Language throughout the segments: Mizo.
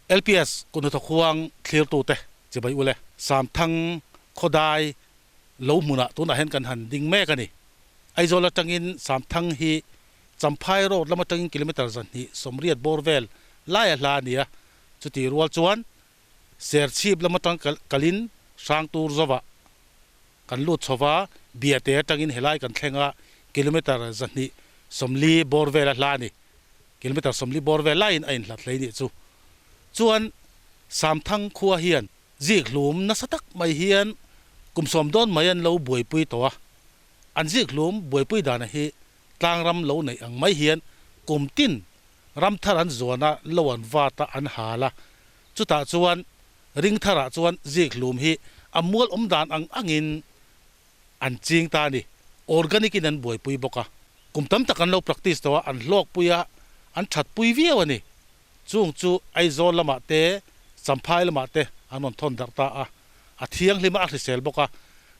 LPS Kuhnathawk Huang thlirtute chibai ule Samthang khawdai lo hmunah tunah hian kan han ding mek a ni. Aizawl atangin Samthang hi Champhai Road lam atangin kilometre 280 bawr vel lai a hla a ni a, chutih rual chuan Serchhip lam atang kalin Hrangtur zovah kan lut chho va, Biate atangin helai kan thleng a, kilometre 240 bawr vel a hla a ni. Kilometre 40 bawr vel laiin a inhlat hlei nih chu. Chuan Samthang khua hian zikhlum nasa tak mai hian kum 10 dawn mai an lo buaipui tawh a, an zikhlum buaipui dana hi tlangram lo neih ang mai hian kum tin ram thar an zuan a, lo an vat a, an hal a. Chutah chuan ring tharah chuan zikhlum hi a mual awm dan ang angin an ching ta a ni. Organic in an buaipui bawk a, kum tam tak an lo practice tawh a, an hlawkpui a, an thatpui viau a ni. Chung chu Aizawl lamah te, Champhai lamah te an rawn thawn darh ta a, a thianghlim a, a hrisel bawk a,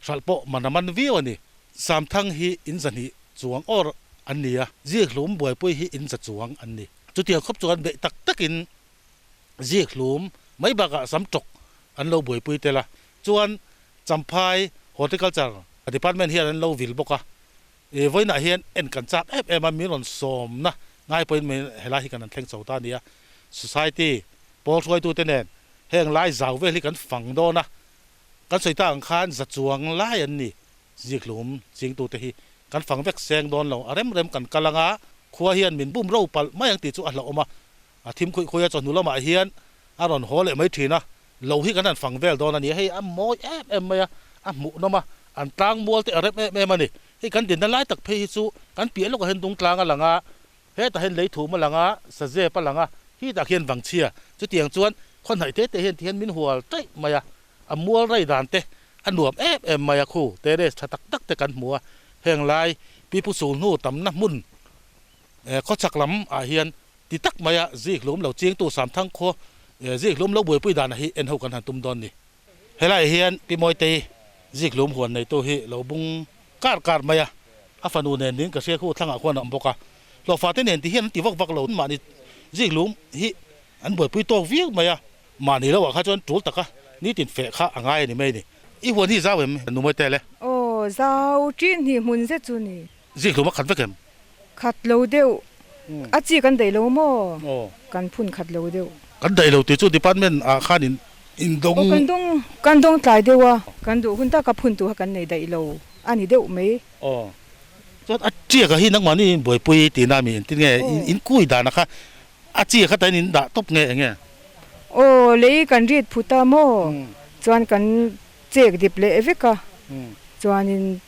hralh pawh man a man viau a ni. Samthang hi in 200 chuang awr an ni a, zikhlum buaipui hi in 100 chuang an ni. Chutiang khawp chuan beih tak takin zikhlum mai bakah sam tawk an lo buaipui tel a, chuan Champhai Horticulture Department hian an lo vil bawk a, i vawiinah hian en kan chak em em a, min rawn sawmna ngai pawhin min helai hi kan han thleng chho ta a ni a, Society pawl hruaitute nen heng lai zau vel hi kan fang dawn a, kan sawi tak ang khan za chuang lai an ni, zikhlum chingtute hi kan fang vek seng dawn lo, a rem rem kan kal anga khua hian min bum ro palh mai ang tih chu a hlauhawm a, A thim khuih khuih a chawhnu lamah hian a rawn haw leh mai thin a, lo hi kan han fang vel dawn a ni. Hei a mawi em em mai a, a hmuhnawm a, an tlang mual te a rem em em a ni. Hei kan dinna lai tak phei hi chu kan piah lawkah hian dungtlang a lang a, hetah hian leithum a lang a, sazep a lang a, hitah khian vangchhia. Chutiang chuan khaw hnaih te te hian tihian min hual taih mai a, a mual rei dan te a nuam em em mai a, khu terrace tha tak tak te kan hmu a, heng lai pipu sulhnu tamna hmun khawchhak lam ah hian Ti tak maia zikhlum lo chingtu Samthang khua zikhlum lo buaipui dana hi en ho kan han tum dawn ni. Helaiah hian Pi Mawitei zikhlum huan neitu hi lo bung kar kar mai a, a fanu nen niin ka hria khu thlangah khuan a awm bawk a. Hlawhfa te nen ti hian an ti vak vak lo, mahni zikhlum hi an buaipui tawk viau mai a, mahni loah kha chuan tul taka nitin feh kha a ngai a ni mai a ni. I huan hi zau em Nu Mawite le? Aw, zau ṭin hnih hmun zet chu ni. Zikhlum a khat vek em? Khat lo deuh. A chi kan daih lo maw? Kan phun khat lo deuh. Kan daih lo tih chu department ah khan in in dawng. Aw kan dawng kan dawng tlai deuh a. Kan duh hun taka phun tur kha kan nei daih lo a ni deuh mai. Aw. Chuan a chiak a hi nangmahni in buaipui tihna mi engtin nge in kui dana kha a chi kha tain in dah tawp nge eng nge? Aw lei kan rit phut a maw? Chuan kan chek dip leh vek a. Chuanin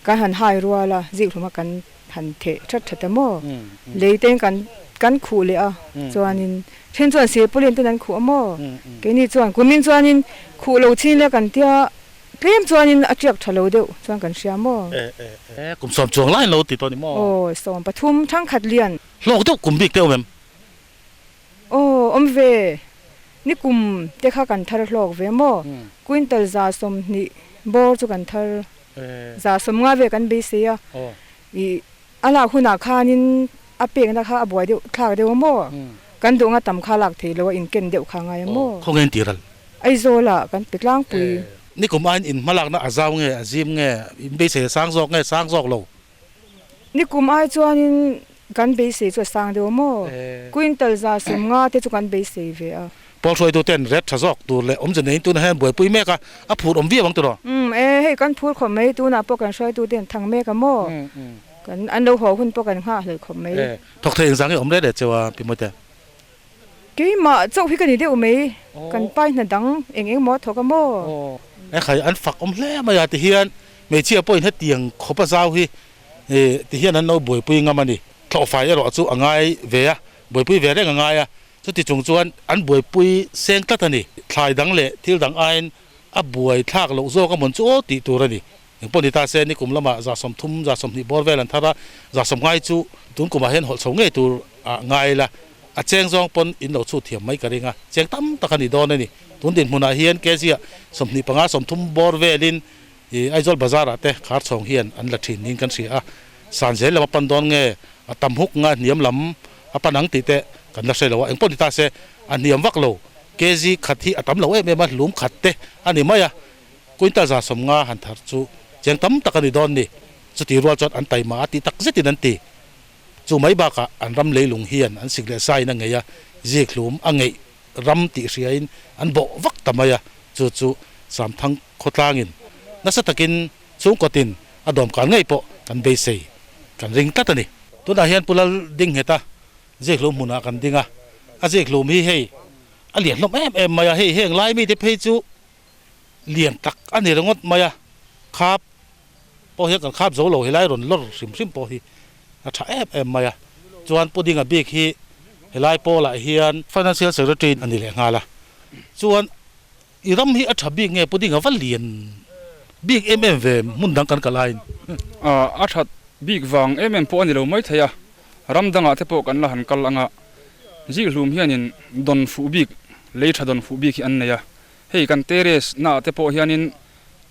kan han hai rual a, zikhlum a kan han theh that that a maw? Lei ten kan kan khuh leh a, chuanin then chuan silpauline ten an khuh a maw? Keini chuan kumin chuanin khuh lo chin ila kan tia tlem chuanin a tiak tha lo deuh chuan kan hria maw? Kum 10 chuang lai lo ti tawh a ni maw? Aw, 13 thangkhat lian. Hlawk deuh kum bik te awm em? Aw, awm ve. Ni kum te kha kan thar hlawk ve maw? Quintal 120 bawr chu kan thar. 150 vel kan beisei a. Ih, a lak hunah khanin a pekna kha a buai deuh thlak deuh a maw? Kan duh anga tam kha lak thei lo a, inken deuh kha ngai a maw? Khawnge in tih ral? Aizawlah kan pe tlangpui. Ni kum aiin in hmalakna a zau nge, a zim nge, in beisei a sang zawk nge, sang zawk lo? Ni kum ai chuanin kan beisei chu a sang deuh maw? Quintal 150 te chu kan beisei ve a. Pawl hruaitu ten ret tha zawk tur leh awmze neiin tunah hian buaipui mek a, a phur awm viau ang tiraw? Umm e, hei kan phur khawp mai, tunah pawh kan hruaitu ten thang mek a maw? Kan an lo haw hun pawh kan nghah hlei khawp mai. E, thawk thei engzah nge awm ret ret cheu a Pi Mawite? Keimah chauh hi ka ni deuh mai, kan pai hna dang eng eng maw a thawk a maw? E khai, an fak awm hle mai a tihian hmeichhia pawhin hetiang khawp a zau hi tihian an lo buaipui ngam a ni. Thlawhfai erawh chu a ngai ve a, buaipui ve reng a ngai a, chuti chung chuan an buaipui seng tlat a ni. Thlai dang leh thil dang aiin a buai thlak loh zawk a mawn chu aw tih tur a ni. Engpawh ni ta se nikum lamah 30, 20 bawr vel an thar a, 100 ngai chu tun kumah hian hawlh chho ngei tur a ngai la, a cheng zawng pawn in lo chhut thiam mai ka ring a, cheng tam tak a ni dawn a ni. Tun dinhmunah hian kg-ah 25, 30 bawr velin i Aizawl Bazar-ah te khar chhawng hian an la thin niin kan hria a, san zel lam a pan dawn nge, a tam huk nga hniam lam a pan ang tih te. kan la hre lo a, engpawh ni ta se a hniam vak lo, kg khat hi a tam lo em em a, hlum khat te a ni mai a, quintal 150 han thar chu cheng tam tak a ni dawn ni, chuti rual chuan an taima a tih tak zetin an ti. Chu mai bakah an ram leilung hian an sik leh sain a ngei a, zik hlum a ngeih ram tih hriain an bawh vak ta mai a, chu chu Samthang khawtlangin nasa takin chhungkawtin a dawmkan ngei pawh kan beisei kan ring tlat a ni. Tunah hian Pu Lal ding nghet a, zik hlum hmunah kan ding a, a zik hlum hi hei a lian hlawm em em mai a, hei heng lai mite phei chu lian tak a ni ringawt mai a, khap pawh hian kan khap zo lo helai rawn lawr hrim hrim pawh hi a tha em em mai a, chuan Pu Dinga bik hi helai pawlah hian Financial Secretary a ni leh nghal a, chuan i ram hi a tha bik nge Pu Dinga va lian bik em em ve hmun dang kan kal aiin. A that bik vang em em pawh a ni lo mai thei a, ram dangah te pawh kan la han kal anga Zikhlum hianin dawn fuh bik, lei tha dawn fuh bik hi an nei a, Hei kan terrace naah te pawh hianin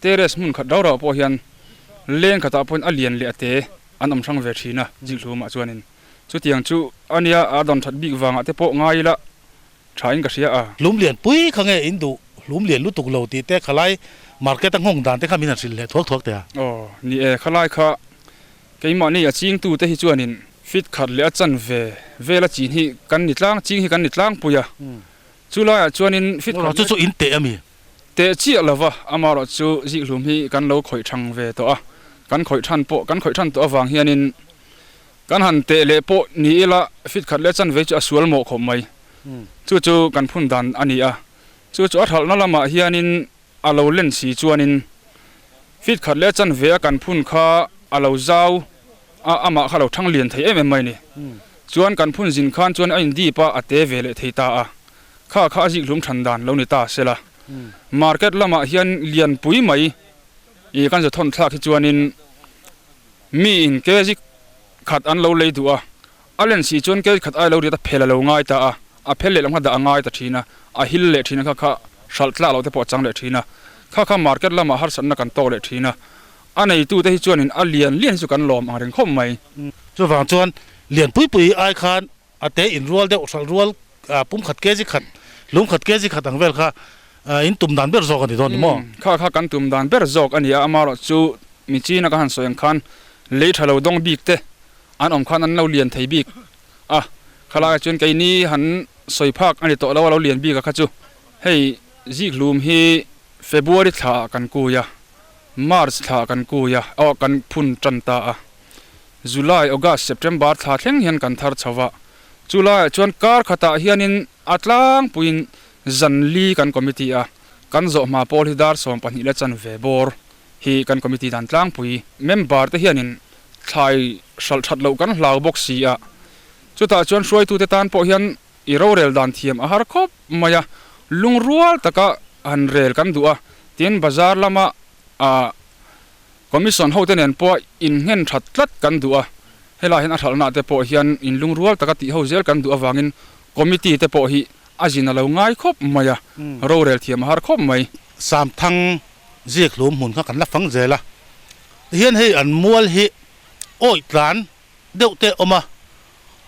terrace hmun khat rau rauah pawh hian leng khatah pawhin a lian leh a te an awm hrang ve thin a, zikhlumah chuanin chutiang chu a nia a dawn that bik vangah te pawh ngai ila thain ka hria a. Hlum lian pui kha nge in duh hlum lian lutuk lo tih te khalai market a nghawng dan te kha min han hrilh leh thuak thuak teh a. Aw ni e, khalai kha keimahni a chingtu te hi chuanin fit khat leh a chanve vela chin hi kan ni tlang ching hi kan ni tlangpui a. Chu laiah chuanin fit khat Chu chu in teh a mi? Teh chiah lova, amaherawh chu zikhlum hi kan lo khawih thang ve tawh a, kan khawih than pawh kan khawih than tawh avang hianin kan han teh leh pawh ni ila fit khat leh chanve chu a sual mawh khawp mai. Chu chu kan phun dan a ni a, chu chu a thalhna lamah hianin a lo len si chuanin fit khat leh chanve a kan phun kha a lo zau a, amah kha a lo thang lian thei em em mai a ni. Chuan kan phun zin khan chuan a indip a, a te ve leh thei ta a, kha kha a zikhlum than dan lo ni ta sela. Market lamah hian lianpui mai ih kan zathawn thlak hi chuanin mi in kg khat an lo lei duh a, A len si chuan kei khat ai lo riat a phel a lo ngai ta a, a phel leh lam kha dah a ngai ta thin a, a hil leh thin a kha kha hralh tlak loh te pawh a chang leh thin a, kha kha market lamah harsatna kan tawk leh thin a, a neitute hi chuanin a lian lian hi chu kan lawm ang reng khawp mai. Chuvang chuan lian pui pui ai khan a te in rual deuh hralh rual pum khat kg khat, lung khat kg khat ang vel kha in tum dan ber zawk a ni dawn ni maw? Kha kha kan tum dan ber zawk a ni a, amaherawhchu michina ka han sawi ang khan lei tha lo dawng bik te An awm khan an lo lian thei bik a, khalaiah chuan keini han sawi phak a ni tawh lo a lo lian bik a kha chu. Hei zikhlum hi February thla ah kan kui a, March thla ah kan kui a, aw kan phun tan ta a. July, August, September thla thleng hian kan thar chho va, chu laiah chuan kar khatah hianin a tlangpuiin zan li kan committee a, kan zawh hma pawl hi dar 12 leh chanve bawr hi kan committee dan tlangpui member te hianin thlai hralh that loh kan hlau bawk si a, chutah chuan hruaitute tan pawh hian i rorel dan thiam a har khawp mai a, lungrual taka han rel kan duh a, tin bazar lama ah commission hote nen pawh innghen that tlat kan duh a, helaiah hian a hralhna te pawh hian inlungrual taka tih ho zel kan duh avangin committee te pawh hi a zin a lo ngai khawp mai a, rorel thiam a har khawp mai. Samthang Zikhlum hmun kha kan la fang zel a, tihian hei an mual hi awih tlan deuh te a awm a,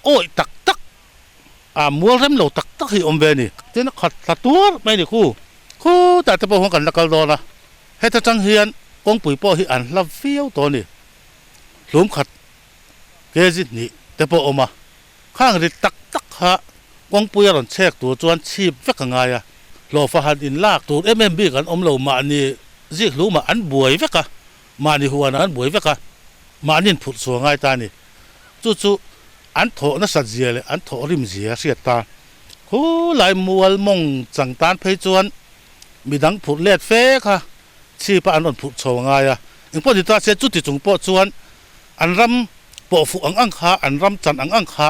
awih tak tak a mual rem lo tak tak hi a awm ve a ni. Tin a khat thla tuar mai a ni khu, khutah te pawh khuan kan la kal dawn a, heta tang hian kawngpui pawh hi an hla viau tawh a ni, hlum khat kg hnih te pawh a awm a, khang rit tak tak kha kawngpui a rawn chhek tur chuan chhip vek a ngai a, hlawhfa han inlak tur em em bik an awm lo, mahni zik hlumah an buai vek a, mahni huanah an buai vek a, mahni inphurh chhuah a ngai ta a ni. Chu chu an thawh nasat zia leh an thawh rim zia a hriat ta. Khulai mual mawng chang tan phei chuan midang phurh let fe kha chhipa an rawn phurh chho a ngai a, engpawh ni ta se chuti chung pawh chuan an ram pawh fuh ang ang kha, an ram chan ang ang kha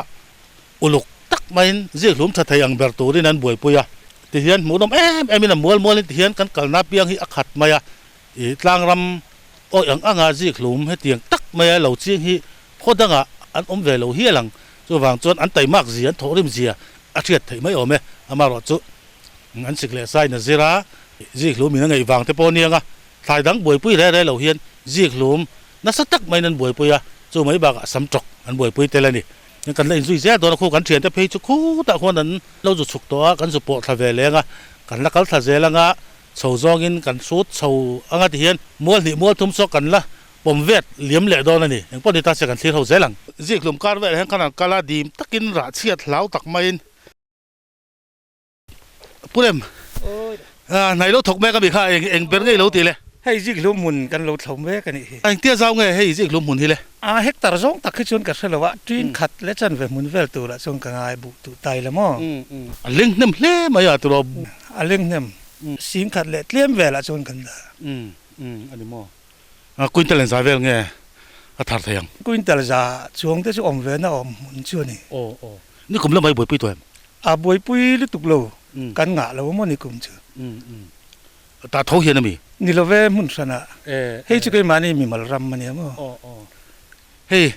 uluk tak maiin zikhlum tha thei ang ber turin an buaipui a. Tihian hmuhnawm em emin a mual mualin tihian kan kalna piang hi a khat mai a, ih tlangram awih ang anga zikhlum hetiang tak maia lo ching hi khaw dangah an awm ve lo hial ang. Chuvang chuan an taimak zia, an thawhrim zia a hriat theih mai awm e. Amaherawhchu an sik leh sain a zir a, zikhlum in a ngeih vang te pawh a niang a, Thlai dang buaipui reh reh lo hian zikhlum nasa tak maiin an buaipui a, chu mai bakah sam tawk an buaipui tel a ni. Kan la inzui zel dawn a, khu kan thiante phei chu khutah khuan an lo zu chhuk tawh a, kan zu pawh thla ve leng a, kan la kal thla zel anga chho zawngin kan hrut chho anga ti hian mual hnih mual thum saw kan la pawm vet liam leh dawn a ni. Engpawh ni ta se kan thlir ho zel ang. Zikhlum kar velah hian khan an kal a, dim takin rah chhiat hlau tak maiin. Pu Rem, hnai lo thawk mek a mi kha eng eng ber nge i lo tih le? Hei zikhlum hmun kan lo thlo mek a nih hi. Engtia zau nge hei zikhlum hmun hi le? A hectare zawng tak hi chuan ka hre lo a, ṭin khat leh chanve hmun vel turah chuan ka ngai buh tuh tai la maw? A leng hnem hle mai a tiraw? A leng hnem, sing khat leh tlem velah chuan kan dah. A ni maw? Quintal engzah vel nge a thar thei ang? Quintal za chuang te chu awm ve na awm hmun chu a ni. Aw aw. Nikum lamah i buaipui tawh em? A buaipui lutuk lo, kan ngah lo maw nikum chu? Tah tho hian a mi? Ni lo ve hmun hranah. Hei chu keimahni mimal ram a nia maw? Aw aw. Hei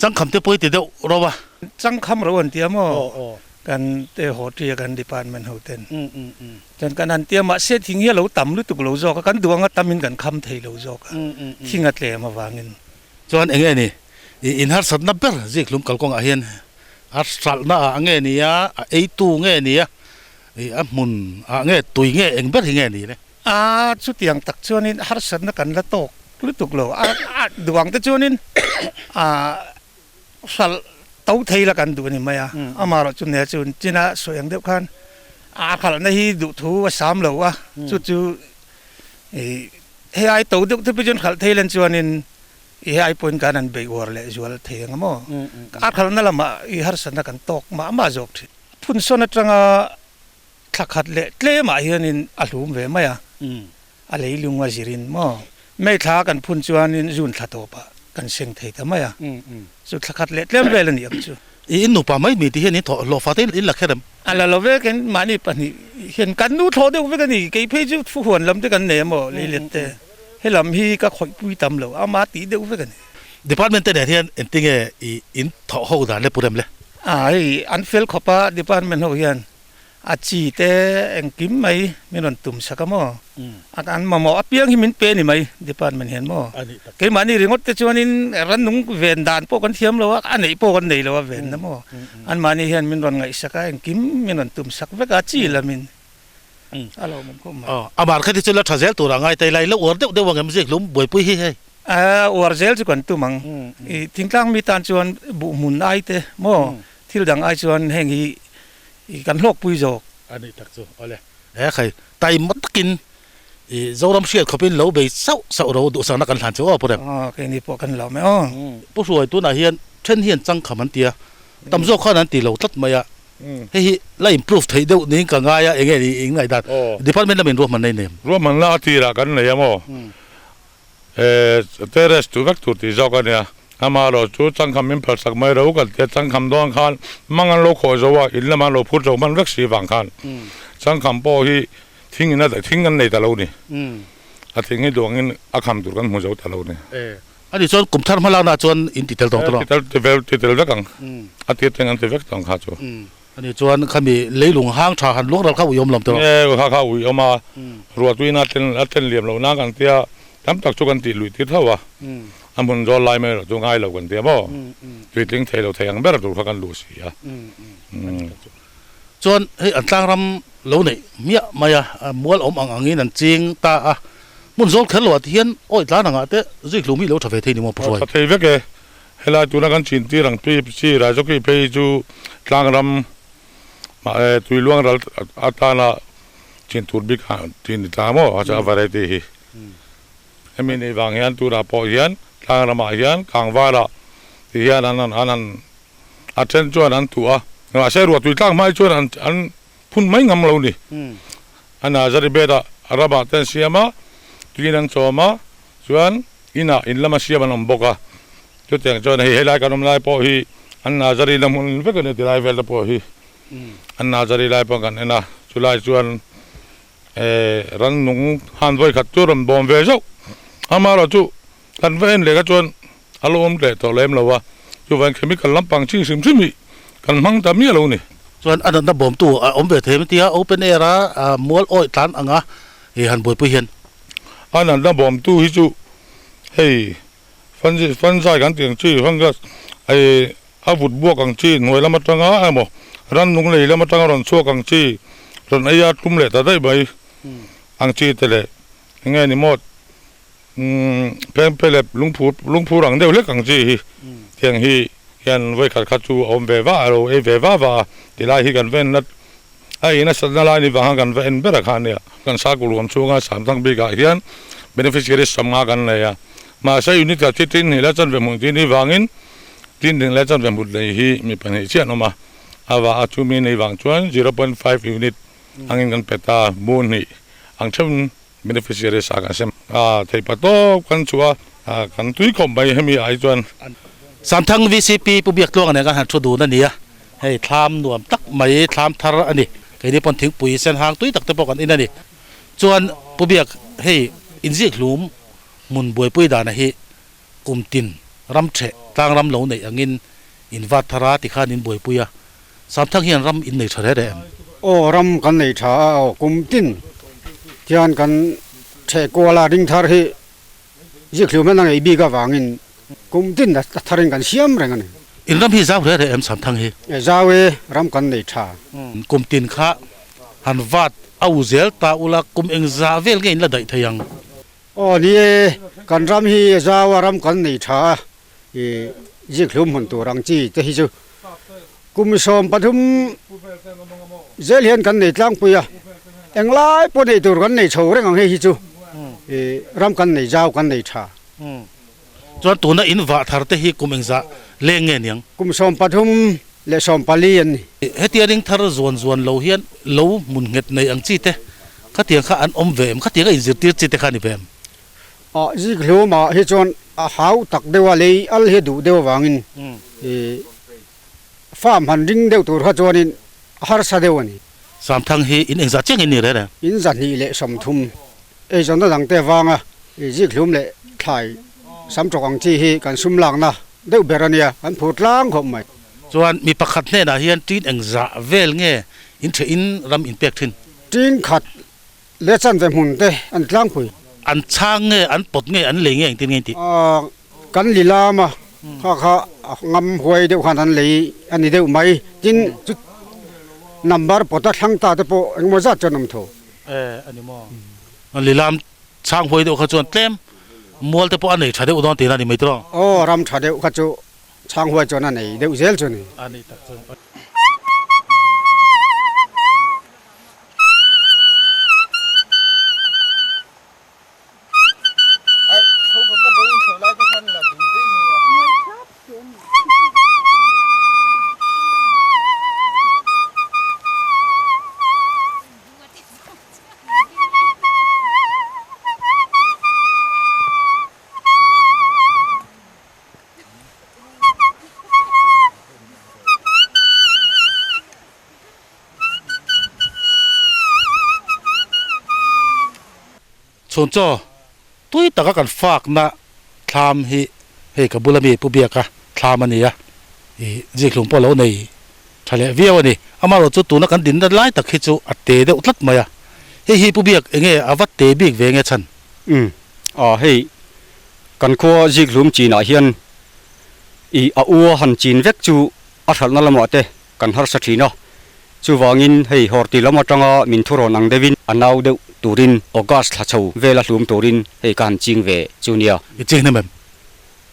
changkham te pawh i ti deuh ro a. Changkham ro an tia maw? Kan te haw tia kan department ho ten. Chuan kan han tia mahse thing hi a lo tam lutuk lo zawk a, kan duh anga tamin kan kham thei lo zawk a, thing a tlem avangin. Chuan eng nge ni i inharsatna ber zikhlum kalkawngah hian a hralhna ah nge ni a, a eitu nge ni a, i a hmun ah nge tui nge eng ber hi nge ni le? A chutiang tak chuanin harsatna kan la tawk lutuk lo a, a duh ang te chuanin a hralh to thei la kan duh a ni mai a, amaherawh chu nia chu china sawi ang deuh khan a hralhna hi duhthu a sam lo a, chu chu ih hei ai to deuh te pawh chuan hralh thei lan chuanin ih hei ai pawhin kan han beih uar leh zual thei ang maw, a hralhna lamah ih harsatna kan tawk mah mah zawk thin. Phunsawn atanga thla khat leh tlemah hianin a hlum ve mai a. A leilung a zirin maw? May thla kan phun chuanin June thla tawpah kan seng thei ta mai a, chu thla khat leh tlem vel a ni ang chu. I in nupa mai mi ti hian in thawh hlawh fate in la kher em? A la lo vek in mahni pahnih hian kan nu thlawh deuh vek a ni, kei phei chu thuhuan lam te kan nei a maw leilet te, he lam hi ka khawih pui tam lo, ama tih deuh vek a ni. Department te nen hian engtinge i in thawh ho dan le pu rem le? A hei an fel khawp a department ho hian A chi te engkim mai min rawn tum sak a maw? A an mamawh apiang hi min pe ni mai department hian maw? Keimahni ringawt te chuanin rannung ven dan pawh kan thiam lo a, a neih pawh kan nei lo a venna maw? Anmahni hian min rawn ngaihsak a, engkim min rawn tum sak vek a, chi lamin a lo awm khawp mai. A market hi chu la tha zel tur a ngai ta ila, i la uar deuh deuh ang em zikhlum buaipui hi hei? A uar zel chu kan tum ang. I thingtlang mi tan chuan buhhmun ai te maw thil dang ai chuan heng hi I kan hlawkpui zawk. A nih tak chu awle. He khai taima takin i Zoram hriat khawpin lo bei sauh sauh ro duhsakna kan hlan chu aw Pu Rem. Aw keini pawh kan lo mai aw. Pu Hruai tunah hian then hian changkham an ti a, tam zawk khan an ti lo tlat mai a, hei hi la improve theih deuh niin ka ngai a, enge ni in ngaihdan department lamin ruahmanna i nei em? Ruahmanna a tirah kan nei a maw? Terrace tu vek tur tih zawk a nia. Amaherawh chu changkham min phalsak mai ro kan tia changkham dawn khan mang an lo khawh zo a, in lamah an lo phur zo hman vek si vang khan changkham pawh hi thing in a thing an nei ta lo ni. A thing hi duangin a kham tur kan hmu zo ta lo ni. A nih chuan kum thar hma laknaah chuan in ti tel tawng ta lo. Ti tel ti tel vek ang. A tir teng an ti vek tawng kha chu. A nih chuan khami leilung hang tha han luak ral kha uiawm lawm tawh. Nge kha kha uiawm a, ruahtuin a ten a ten liam loh nan kan tia tam tak chu kan tih luih tir tho a, a hmun zawl lai mai erawh chu ngai lo kan tia maw, tuitling thei lo thei ang ber tur kha kan luh si a. Chuan hei an tlangram lo neih hmiah mai a, mual awm ang angin an ching ta a, hmun zawl kher loh ah ti hian awi tlan angah te zikhlum hi lo tha ve thei ni maw Pu Hruai? Tha thei vek e, Helai tuna kan chin tir ang tui chi Rajawki phei hi chu tlangram mah tui luang ral atana chin tur bik ah chin ni tlang maw a a variety hi. Hemi nih vang hian tunah pawh hian tlangram ah hian kangvar ah ti hian an han an han a then chuan an tuh a mahse ruah tui tlak hma hi chuan an an phun mai ngam lo ni. A nazari bed ah ram ah te an siam a tuiin an chawm a chuan Inah in lama siam an awm bawk a, chutiang chuan hei helai kan awm lai pawh hi an Nazari la hmun vek a ni tilai vel te pawh hi an Nazari lai pawh kan en a, chulai chuan eh rannung han vawi khat chu rawn bawm ve zauh amaherawh chu kan va en leh kha chuan a lo awm leh tawh lem lo a, chuvangin chemical lampang chi hrim hrim hi kan hmang ta miah lo a ni. Chuan a natna bawmtu a awm ve thei em tia open air a mual awih tlan anga i han buaipui hian. A natna bawmtu hi chu hei fungi fungi kan tih ang chi fungus ei a vut buak ang chi hnuai lam atanga emaw rannung lei lam atanga rawn chhuak ang chi rawn ei a tum leh ta daih mai ang chi te leh eng nge ni maw umm phengphelep lungphur lungphur ang deuh hlek ang chi hi tiang hi hian vawi khat khat chu a awm ve va a lo ei ve va va a tilai hi kan ven nat a ei nasatna lai ni vanga kan va en ber a kha ania. Kan sakul huam chhunga Samthang bikah hian beneficiaries sawmnga kan nei a, mahse unit khat khi tin hnih leh chanve hmun tih ni vangin tin hnih leh chanve hmut nei hi mi pahnih chiah an awm a, a va a chumi nei vang chuan 0.5 unit angin kan pe ta, bu hnih ang theuhin beneficiaries ah kan sem a, theihpa tawp kan chhuah a, kan tui khawp mai hemi ah hi chuan. Samthang VCP Pu Biaktluanga nen kan han thu dun a ni a, Hei thlam nuam tak mai thlam thar a ni. Keini pawn thingpui sen hang tui tak te pawh kan in a ni. Chuan Pu Biak, hei inzik hlum hmun buaipui dana hi kum tin ram theh tlang ram lo neih angin in vat thar a tikhan in buaipui a. Samthang hian ram in nei tha re re em? Aw ram kan nei tha a aw kum tin hian kan theh kual a ring thar hi Zikhlum hian a ngeih bik avangin kum tin a tharin kan siam reng a ni. In ram hi zau hle reh em Samthang hi? Zau e, ram kan nei tha. Kum tin kha han vat a u zel ta ula kum eng zah vel nge in la daih thei ang? Aw ni e, kan ram hi zau a ram kan nei tha a, i zikhlum hmun tur ang chi te hi chu kum 13 zel hian kan nei tlangpui a, englai pawh neih tur kan nei chho reng ang hei hi chu i ram kan nei zau kan nei tha. Chuan tuna in vah thar te hi kum engzah leng nge niang? Kum 13 leh 14 an ni. Hetia ring thar zuan zuan lo hian lo hmun nghet nei ang chi te khatiang kha an awm ve em? Khatiang a inzirtir chi te kha a ni ve em? A zik hlumah hi chuan a hau tak deuh a, lei al hi a duh deuh avangin i farm han ring deuh tur kha chuanin a harsa deuh a ni. Samthang hi in engzah chiang in ni reng reng? In 230 eizawnna dangte avanga i zik hlum leh thlai sam tawk ang chi hi kan sum lakna deuh ber a nia, kan phur tlang khawp mai. Chuan mi pakhat hnenah hian tin engzah vel nge in theh in ram in pek thin? Tin khat Le chanve hmun te an tlangpui. An chhang nge, an pawt nge, an lei nge engtin nge tih? Kan li lam a, kha kha a ngam huai deuh khan an lei a ni deuh mai. Tin, chu number pawt a thlang ta te pawh engemaw zat chuan awm tho. E, a ni maw? An li lam chhang huai deuh kha chuan tlem mual te pawh a nei tha deuh dawn tihna a ni mai tawh. Aw, ram tha deuh kha chu chhang huai chuan a nei deuh zel chu a ni. A ni tak chu. Chhun chaw tui taka kan fakna thlam hi hei ka bula mi Pu Biaka thlam a ni a, ih zikhlum pawh lo nei tha leh viau a ni. Amaherawh chu tuna kan dinna lai tak hi chu a te deuh tlat mai a, hei hi Pu Biak enge a va te bik ve nge chhan? Umm a hei kan khua zikhlum chinah hian ih a ua han chin vek chu a hralhna lamah te kan harsa thin a, chuvangin hei Horti lam atanga min thurawn ang deuhin a nau deuh turin August thla chho vela hlum turin hei ka han ching ve chu nia. I ching hnem em?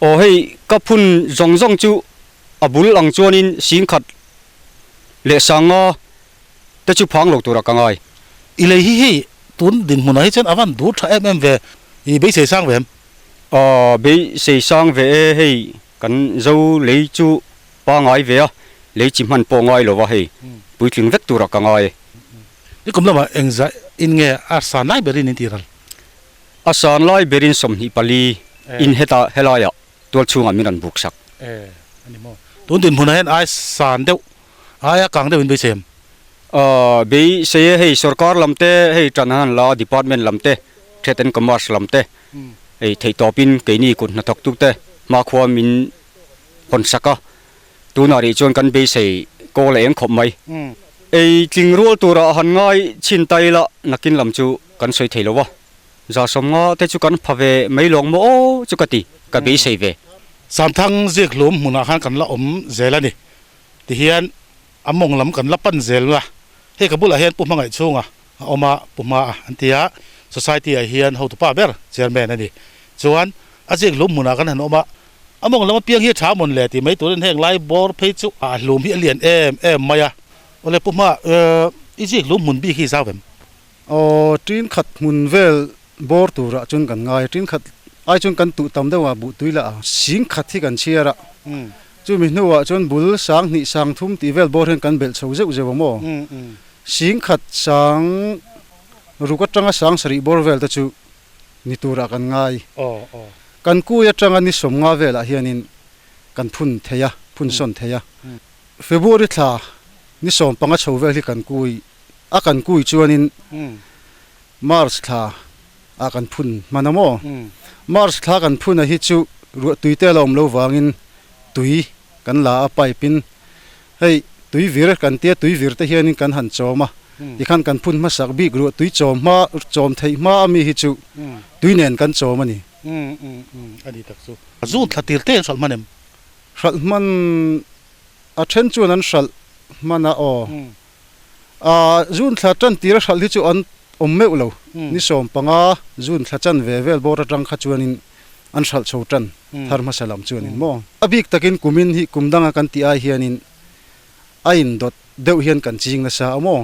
Aw hei ka phun zawng zawng chu a bul ang chuanin singkhat leh sanga te chu phang lo turah ka ngai. I lei hi hei tun dinhmunah hi chuan a van dur tha em em ve, i beisei sang ve em? Aw beisei sang ve e hei Kan zo lei chu pangai ve a, lei chi hman pawh ngai lova hei puitling vek turah ka ngai e. Nikum lamah engzah in nge a san lai berin in tih ral? A san lai berin 24 in hetah helaiah tual chhungah min rawn buk sak. E, a ni maw? Tun dinhmunah hian ai san deuh, aia kang deuh in beisei em? Aw, beisei e, hei sorkar lam te, hei tan han la department lam te, Trade and Commerce lam te, Hei theihtawpin keini kut hnathawktute hmakhua min hawn sak a, tunah rih chuan kan beisei kawl a eng khawp mai. Ei tling rual turah han ngai chhin ta ila nakin lam chu kan sawi thei lo a, 150 te chu kan pha ve mai lawng maw aw chu ka ti, ka beisei ve. Samthang zikhlum hmunah khan kan la awm zel a ni. Tihian a mawng lam kan la pan zel a, hei ka bulah hian Pu Hmangaih chhunga a awm a, Pu Hma an ti a, Society ah hian hotupa ber Chairman a ni. Chuan a zikhlum hmunah kan han awm a, a mawng lam apiang hi a tha mawn le tih mai turin heng lai bawr phei chu a hlum hi a lian em em mai a. Awle Pu Hma, i zikhlum hmun bik hi i zau em? Aw, tin khat hmun vel Bawr turah chuan kan ngai a, tin khat ai chuan kan tuh tam deuh a, buh tui lah a sing khat hi kan chhiar a, chumi hnuah chuan bul sang hnih sang thum tih vel bawr hian kan belh chho zeuh zeuh a maw? Sing khat sang ruk atanga sang sarih bawr vel te chu ni turah kan ngai. Kan kui atanga ni sawmnga velah hianin kan phun thei a, phun sawn thei a. February thla ni 15 chho vel hi kan kui a, kan kui chuanin March thla ah kan phun hman a maw? March thla kan phun a hi chu ruah tui te a la awm lo vangin tui kan la a pipe in hei tui vir kan tia tui vir te hianin kan han chawm a tikhan kan phun hmasak bik ruah tui chawm hma chawm theih hma a mi hi chu tui nen kan chawm a ni. A ni tak chu. Zun thla tir te an hralh hman em? Hralh hman a then chuan an hralh hman a aw. A zun thla tan tir a hralh hi chu an awm meuh lo. Ni 15 zun thla chan ve vel bawr atang kha chuanin an hralh chho tan thar hmasa lam chuanin maw. A bik takin kumin hi kum danga kan tih ai hianin a indawt deuh hian kan ching nasa a maw.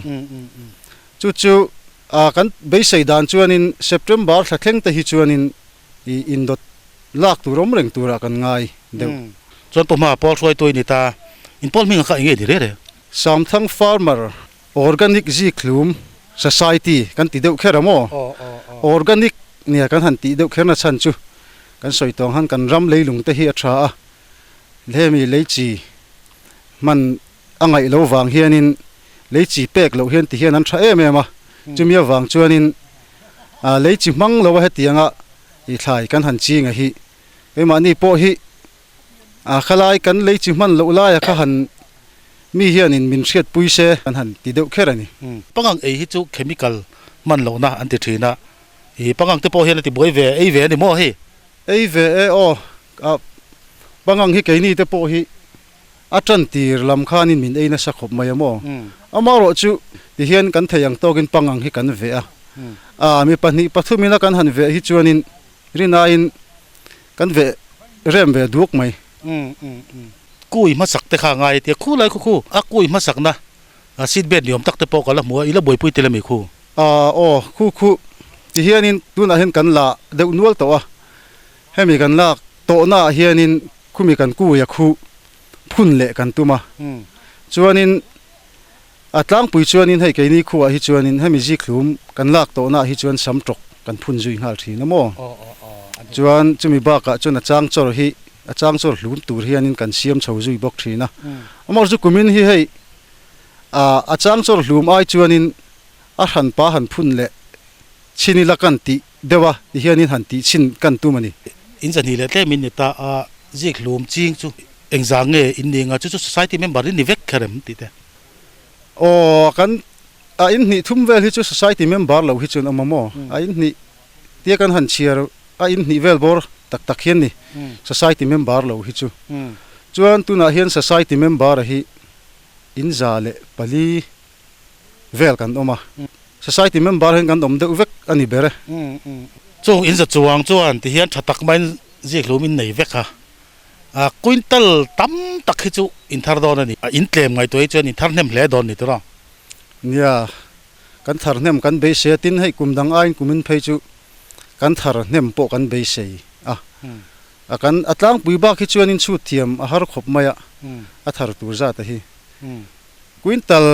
Chu chu kan beisei dan chuanin September thla thleng te hi chuanin i indawt lak tur awm reng turah kan ngai deuh. Chuan pawhma pawl hruaitu i ni ta. In pawl hming kha eng nge ni reh reh? Samthang Farmer Organic Zikhlum Society kan ti deuh kher a maw? Organic nia kan han tih deuh kher na chhan chu kan sawi tawng han kan ram leilung te hi a tha a, hemi leichi hman a ngaih lo vang hianin leichi pek loh hian ti hian an tha em em a, chumi avang chuanin leichi hmang lo a hetianga i thlai kan han ching a hi keimahni pawh hi A khalai kan lei chi hman loh laia kha han mi hianin min hriatpui se kan han ti deuh kher a ni. Pangang ei hi chu chemical hman lohna an ti thin a, i pangang te pawh hian a ti buai ve ei ve a ni maw hei? Ei ve e aw, a pangang hi keini te pawh hi a tan tir lam khanin min ei nasa khawp mai a maw? Amaherawh chu ti hian kan thei ang tawkin pangang hi kan veh a, a mi pahnih pathum ina kan han veh hi chuanin rinaiin Kan veh rem ve duak mai. Kui hmasak te kha a ngai tia khu lai khu khu a kui hmasakna seat belt ni awm tak te pawh ka la hmu a, i la buaipui tel ami khu? Aw khu khu ti hianin tunah hian kan la deuh nual tawh a, hemi kan lak tawhna ah hianin khumi kan kui a khu phun leh kan tum a, chuanin a tlangpui chuanin hei keini khuah hi chuanin hemi zikhlum kan lak tawhna ah hi chuan sam tawk kan phun zui nghal thin a maw? Chuan chumi bakah chuan a chang chawr hi a chang chawr hlum tur hianin kan siam chho zui bawk thin a. Amawr chu kumin hi hei a chang chawr hlum ai chuanin a hranpa han phun leh chhin ila kan tih deuh a ti hianin han tih chhin kan tum a ni. In zahnih leh tlem in ni ta a, zik hlum ching chu engzah nge in ni anga chu chu society member in ni vek kher em tih te. Aw kan a in hnih thum vel hi chu society member lo hi chuan awm a maw? A in hnih tia kan han chhiar a in hnih vel bawr tak tak hian ni society member lo hi chu. Chuan tunah hian society member a hi in 104 vel kan awm a. Society member hian kan awm deuh vek a ni ber e. Chung in za chuang chuan ti hian tha tak maiin zikhlum in nei vek a. A quintal tam tak hi chu in thar dawn a ni. A in tlem ngaihtuah hi chuan in thar hnem hle dawn ni tur a. Nia, kan thar hnem kan beisei a, tin hei kum dang aiin kumin phei chu kan thar hnem pawh kan beisei a. A kan a tlangpui bak hi chuanin chhut thiam a har khawp mai a, a thar tur zat a hi. Quintal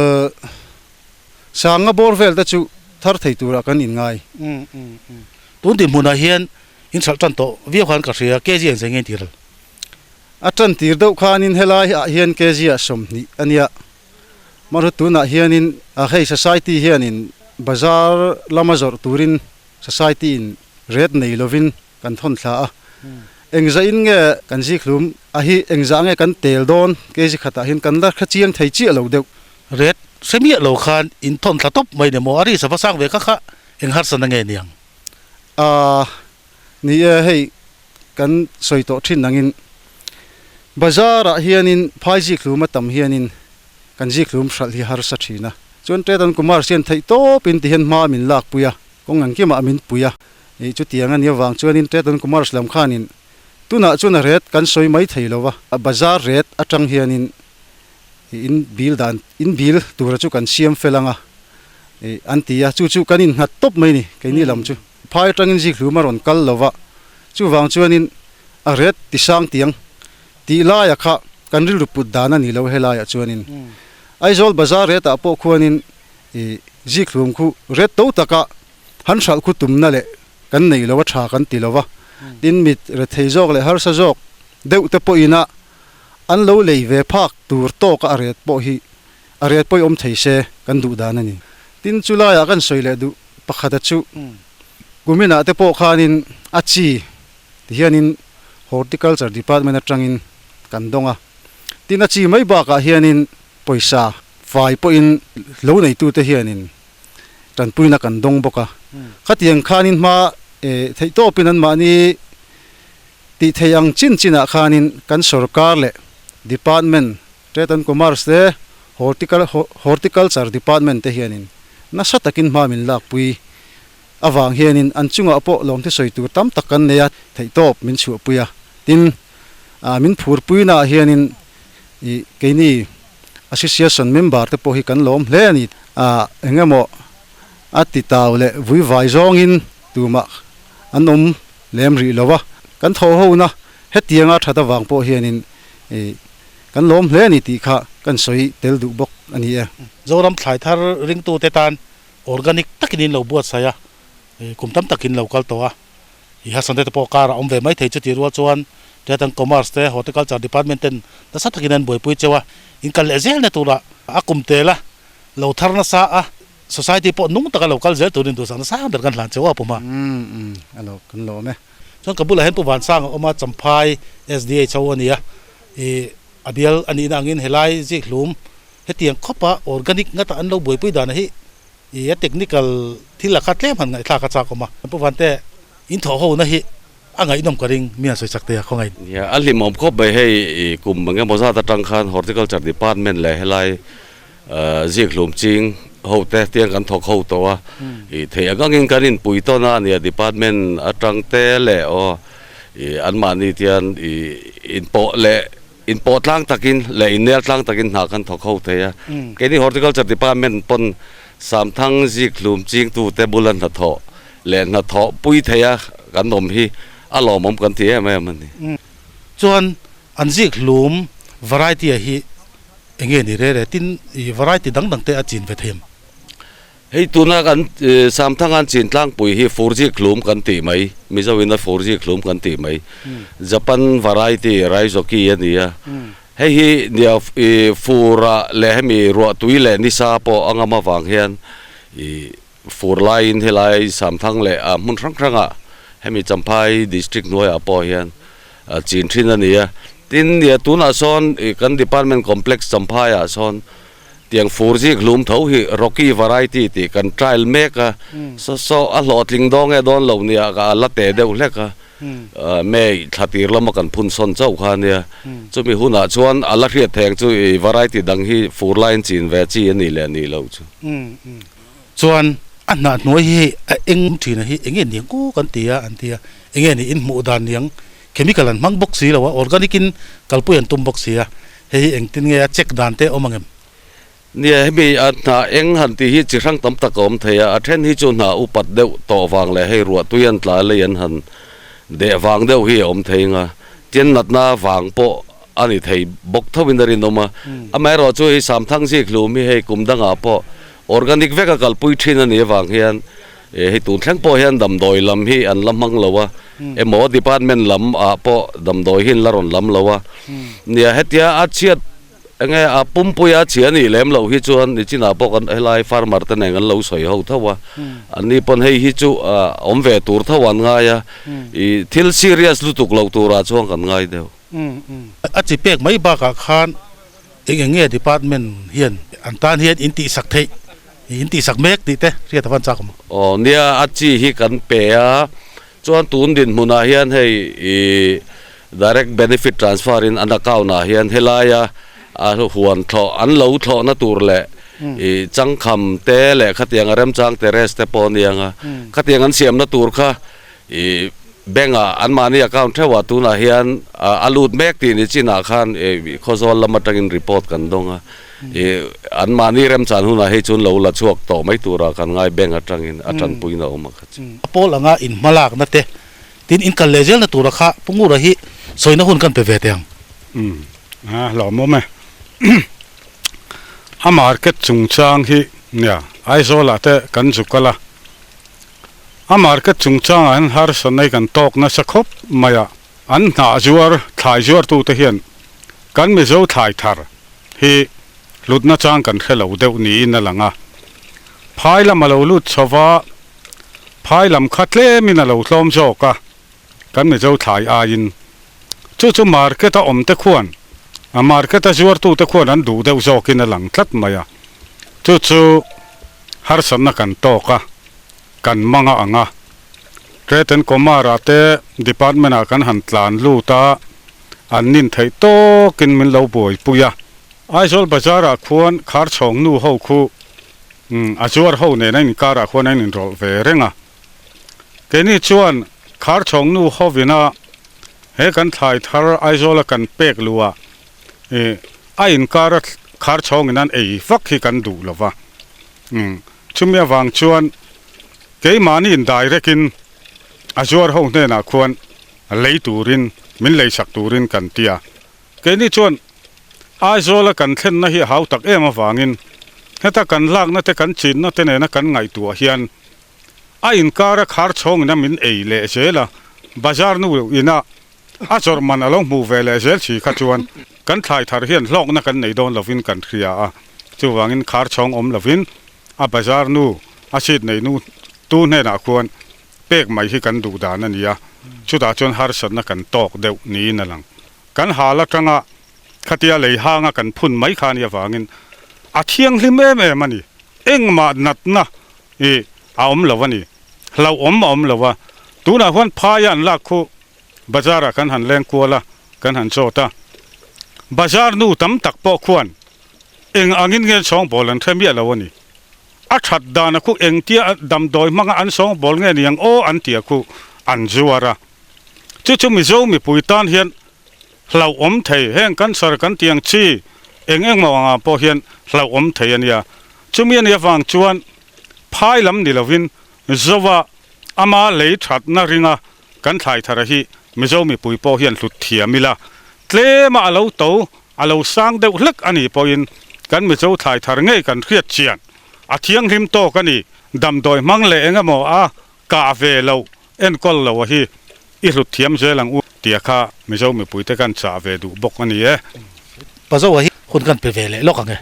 sanga bawr vel te chu thar thei turah kan inngai. Tun dinhmunah hian In hralh tan tawh viau khan ka hria, kg an zai ngei tir al. A tan tir deuh khanin helai ah hian kg ah 20 a nia. Mahse tunah hianin a hei society hianin bazar lama zawrh turin society in ret nei lovin kan thawn thla a. Engzah in nge kan zikhlum a hi engzah nge kan tel dawn kg khatah hian kan la hre chiang thei chiah lo deuh. Ret hre miah lo khan in thawn thla tawp mai ni maw? A ri sava sang ve kha kha eng harsatna nge niang? A, ni e, hei kan sawi tawh thin angin. Bazar ah hianin phai zikhlum a tam hianin kan zikhlum hralh hi harsa thin a. Chuan Trade and Commerce hian theih tawpin ti hian hma min lakpui a, kawng engkimah min pui a. Ih chutiang a nih avang chuanin Trade and Commerce lam khanin tunah chuan a ret kan sawi mai thei lo va, bazar ret atang hianin ih in bil dan in bil tura chu kan siam fel ang a ih an ti a, chu chu kan innghat tawp mai ni keini lam chu. Phai atangin zikhlum a rawn kal lo va, chuvang chuanin a ret ti sang tiang tih laia kha kan rilru put dan a ni lo helaiah chuanin Aizawl bazar retah pawh khuanin ih zikhlum khu ret to taka han hralh khu tumna leh kan nei lo a tha kan ti lo va, tin mit rethei zawk leh harsa zawk deuh te pawhin a an lo lei ve phak tur tawka a ret pawh hi a ret pawh hi awm thei se kan duh dan a ni. Tin chulaiah kan sawi leh duh pakhata chu kuminah te pawh khanin a chi Tihianin Horticulture Department atangin kan dawng a, tin a chi mai bakah hianin pawisa fai pawhin lo neitute hianin tanpuina kan dawng bawk a. Khatiang khanin hma theihtawpin anmahni tih theih ang chin chinah khanin kan sorkar leh Department, Trade and Commerce te Horticulture Department te hianin nasa takin hma min lakpui Avang hianin an chungah pawh lawmthu sawi tur tam tak kan nei a, theihtawp min chhuahpui a. Tin, min phurpuinaah hianin ih keini Association member te pawh hi kan lawm hle a ni. Eng emaw a ti tau leh vuivai zawngin tumah an awm lem rih lo a, kan tho hona hetianga that avang pawh hianin ih kan lawm hle a ni tih kha kan sawi tel duh bawk a ni e. Zoram thlai thar ringtute tan Organic takin in lo buatsaih a, kum tam takin lo kal tawh a, i Hassan te pawh car a awm ve mai thei chuti rual chuan Trade and Commerce te Horticulture Department ten nasa takin an buaipui cheu a, in kal leh zel na turah a kum tel a, lo thar nasa a, society pawh nung taka lo kal zel turin duhsak nasa ber kan hlan cheu a pum a. Umm a lo kan lawm e. Chuan ka bulah hian Pu Vansang a awm a, Champhai SDH ho a ni a, i a bial a nihna angin helai zikhlum Hetiang khawpa organic ngata an lo buaipui dana hi i a technical thil a kha tlem han ngaihthlak a chak awm a. Pu Vante, in thawh hona hi a ngaihnawm ka ring, mi han sawi chak thei a, khawngaih. Nia, a hlimawm khawp mai hei i kum eng emaw zat atang khan Horticulture Department leh helai zikhlum ching ho te tiang kan thawk ho tawh a, i theih ang angin kan inpui tawn a nia department atang te leh aw i anmahni tian i inpawh leh Inpawh tlang takin leh innel tlang takin hna kan thawk ho thei a. Keini Horticulture Department pawn Samthang zikhlum chingtute bula hnathawh leh hnathawh pui theia kan awm hi a lawmawm kan ti em em a ni. Chuan an zikhlum variety-a hi enge ni re re? Tin, i variety dang dang te a chin ve thei em? Hei tuna kan Samthangan chin tlangpui hi furzi thlum kan tih mai, Mizo in a furzi thlum kan tih mai, Japan variety Raizoki a ni a. Hei hi nia i fur ah leh hemi ruahtui leh nisa pawh a ngam avang hian i fur laiin helai Samthang leh a hmun hrang hrangah hemi Champhai district hnuaiah pawh hian chin thin a ni a. Tin, nia tunah sawn i kan department complex Champhaiah sawn Tiang fur zik hlum tho hi Rocky variety tih kan trial mek a, saw saw a hlawhtling dawng e dawn lo nia ka la teh deuh hlek a, May thla tir lama kan phun sawn chauh kha ania, chumi hunah chuan a la hriat theng chu i variety dang hi fur laiin chin ve chi a nih leh nih loh chu. Chuan a hnah hnuai hi hei a eng thin a hi eng nge niang ku kan ti a an ti a, eng nge ni in hmuh dan niang chemical an hmang bawk si lo a, organic in kalpui an tum bawk si a, Hei hi engtin nge a check dan te awm ang em? Nia, hemi a hna eng han tih hi chi hrang tam tak a awm thei a, a then hi chu hna upat deuh tawh vang leh hei ruah tui an tla lei an han deh vang deuh hi a awm thei ang a, tian natna vang pawh a ni thei bawk tho in a rinawm a. Amaherawh chu hei Samthang zikhlum hi hei kum dangah pawh organic vek a kalpui thin a nih avang hian Hei tun thleng pawh hian damdawi lam hi an la hmang lo a, emaw department lam ah pawh damdawi hi an la rawn lam lo a. Nia hetia a chhiat enge a pumpui a chhia nih lem loh hi chuan nichinah pawh kan helai farmer te nen kan lo sawi ho tho a, anni pawn hei hi chu awm ve tur tho an ngai a, ih thil serious lutuk loh turah chuan kan ngai deuh. A chi pek mai bakah khan eng eng nge department hian an tan hian in tihsak theih, in tihsak mek tih te hriat a van chak awm. Aw nia, a chi hi kan pe a, chuan tun dinhmunah hian hei ih Direct Benefit Transfer in an account ah hian helaia a huan thlawh an lo thlawhna tur leh ih changkham te leh khatiang a remchang terrace te pawh a ni ang a, khatiang an siamna tur kha ih bank ah anmahni account theuh ah tunah hian a lut mek tih ni chinah khan ih Khawzawl lam atangin report kan dawng a, ih anmahni remchan hunah hei chuan lo la chhuak tawh mai turah kan ngai bank atangin a tanpuina awm a kha chu. A pawl anga inhmalakna te Tin, in kal leh zelna tura kha Pu Ngura hi sawina hun kan pe ve teh ang. Umm, a hlawmawm e. A market chungchang hi nia Aizawl ah te kan zu kal a, a market chungchang ah hian harsatna hi kan tawk nasa khawp mai a, an hnah zuar thlai zuar tu te hian kan Mizo thlai thar hi hlutna chang kan hre lo deuh niin a lang a, phai lam a lo lut chho va, Phai lam kha tlemin a lo tlawm zawk a, kan Mizo thlai aiin. Chu chu market a awm te khuan, a market a zuartute khuan an duh deuh zawkin a lang tlat mai a. Chu chu harsatna kan tawk a, kan mang a ang a. Trade and Commerce ah te department ah kan han tlan lut a, an nin theih tawkin min lo buaipui a. Aizawl bazar ah khuan kharchhawng nu ho khu Umm, a zuar ho nen a inkarah khuan a inrawlh ve reng a. Keini chuan Kharchhawng nu hovina he kan thlai thar Aizawla kan pek luh ah ih a inkara Kharchhawngin an ei vak hi kan duh lo va. Umm, chumi avang chuan keimahni in direct in a zuar ho hnenah khuan lei turin, min leisak turin kan ti a. Keini chuan Aizawla kan thlenna hi a hau tak em avangin heta kan lakna te kan chinna te nena kan ngaihtuah hian a inkara khar chhawngin a min ei leh zel a, bazar nu ina a zawrh man a lo hmuh ve leh zel si kha chuan kan thlai thar hian hlawkna kan nei dawn lovin kan hria a, chuvangin khar chhawng awm lovin a bazar nu a seat nei nu tu hnenah khuan pek mai hi kan duh dan a ni a, chutah chuan harsatna kan tawk deuh niin a lang. Kan hal atanga khatia lei hanga kan phun mai kha nia vangin a thianghlim em em a ni. Engmah natna i a awm lo a ni. Hlauhawm a awm lo a. Tunah huan phaia an lak khu bazar ah kan han leng kual a, kan han chawt a. Bazar nu tam tak pawh khuan eng angin nge sawngbawl an hre miah lo a ni. A that dan a khu engtia damdawi hmanga an sawngbawl nge niang aw an tia khu an zuar a. Chu chu Mizo mipui tan hian hlauhawm thei, heng cancer kan tih ang chi eng eng maw angah pawh hian hlauhawm thei a nia. Chumi a nih avang chuan phai lam ni lovin Zoa ama lei thatna ringa kan thlai thara hi Mizo mipui pawh hian hlut thiam ila, tlema a lo to, a lo sang deuh hlek a nih pawhin kan Mizo thlai thar ngei kan hriat chian a thianghlim tawk a ni. Damdawi hmang leh eng emaw a kah ve loh Enkawl lo a hi i hlut thiam zel ang u tia kha Mizo mipuite kan chah ve duh bawk a ni e. Pazoa hi hun kan pe ve leh lawk ang e.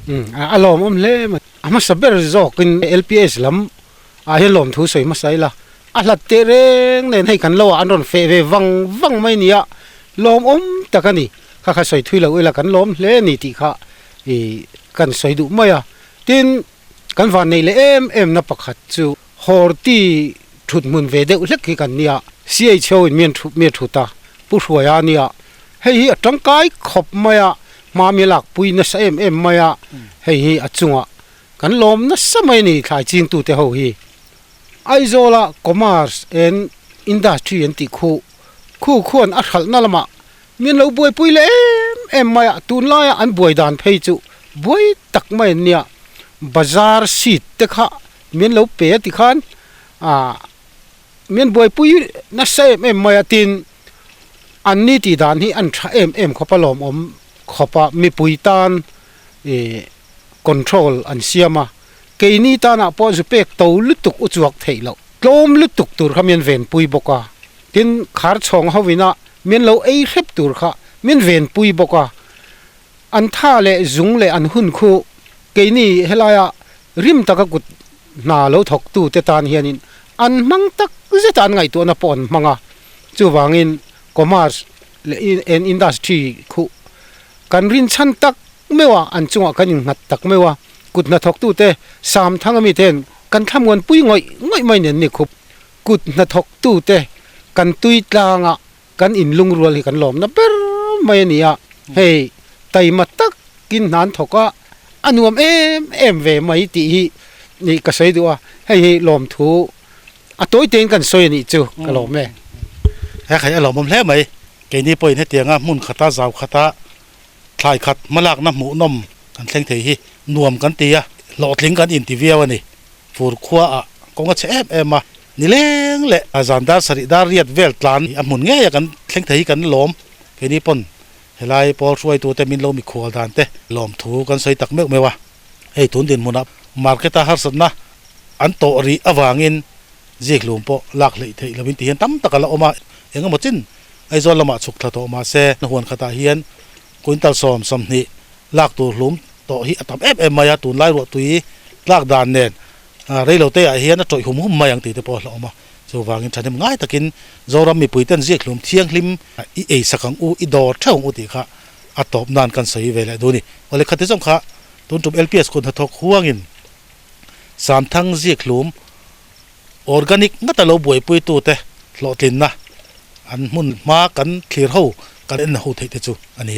Umm a lawmawm hle mai. A hmasa ber zawkin LPS lam ah hian lawmthu sawi hmasa ila a hlat teh reng nen hei kan lo ah an rawn feh ve vang vang mai nia lawmawm tak a ni. Kha kha sawi thui lo ila kan lawm hle a ni tih kha ih kan sawi duh mai a. Tin Kan van neih leh em em na pakhat chu Horti thut hmun ve deuh hlek hi kan nia. CHO in mian mi a thut a, Pu Hruaia a nia. Hei hi a tangkai khawp mai a, hma mi a lakpui nasa em em mai a, hei hi a chungah kan lawm nasa mai a ni thlai chingtute ho hi. Aizawla Commerce and Industry an tih khu khu khuan a hralhna lamah Min lo buaipui leh em em mai a, tunlaia an buai dan phei chu buai tak mai an nia, bazar seat te kha min lo pe a tikhan ah min buaipui nasa em em mai a, tin an ni tih dan hi an tha em em khawp a lawmawm khawp a, mipui tan ih control an siam a, keini tanah pawh zu pek to lutuk u chuak theih loh tlawm lutuk tur kha min venpui bawk a, tin khar chhawng ho ina Min lo ei hrep tur kha min venpui bawk a, an tha leh zung leh an hun khu keini helaia rim taka kut hna lo thawktu te tan hianin an hmang tak zet a, an ngaihtuahna pawh an hmang a, chuvangin commerce leh and industry khu kan rinchhan tak meuh a, an chungah kan innghat tak meuh a, kut hna thawktu te Samthanga miten kan thlamuanpui ngawih ngawih mai nen ni khup kut hna thawktu te kan tui tlanga. Kan inlungrual hi kan lawmna ber mai a ni a, hei taima takin hna an thawk a, a nuam em em ve mai tih hi nih ka sawi duh a, hei hi lawmthu a tawi tein kan sawi a nih chu ka lawm e. He khai a lawmawm hle mai, keini pawhin hetianga hmun khata zau khata thlai khat hmalakna hmuhnawm kan thleng thei hi nuam kan ti a, hlawhtling kan inti viau a ni. Fur khuaah kawng a chhe em em a, nileng leh zan dar sarih dar riat vel tlan a hmun ngei a kan thleng thei hi kan lawm. Keini pawn helai pawl hruaitute min lo mikhual dan te lawmthu kan sawi tak meuh meuh a. Hei tun dinhmunah market a harsatna an tawh rih avangin zikhlum pawh lak hleih theih lovin ti hian tam tak a la awm a, engemaw chin Aizawl lamah chhuk thla tawh mahse huan khatah hian quintal 20 lak tur hlum tawh hi a tam em em mai a, tunlai ruahtui tlak dan nen reilo te ah hian a tawih hum hum mai ang tih te pawh a hlauhawm a, chuvangin thahnem ngai takin Zoram mipui ten ziakhlum thianghlim i ei sak ang u, i dawr theuh ang u tih kha a tawp nan kan sawi ve leh duh a ni. Awle khati zawng kha tun tum LPS kut hnathawk huangin Samthang ziakhlum organic ngata lo buaipuitu te hlawhtlinna an hmun hma kan thlir ho kan en ho theih te chu a ni e.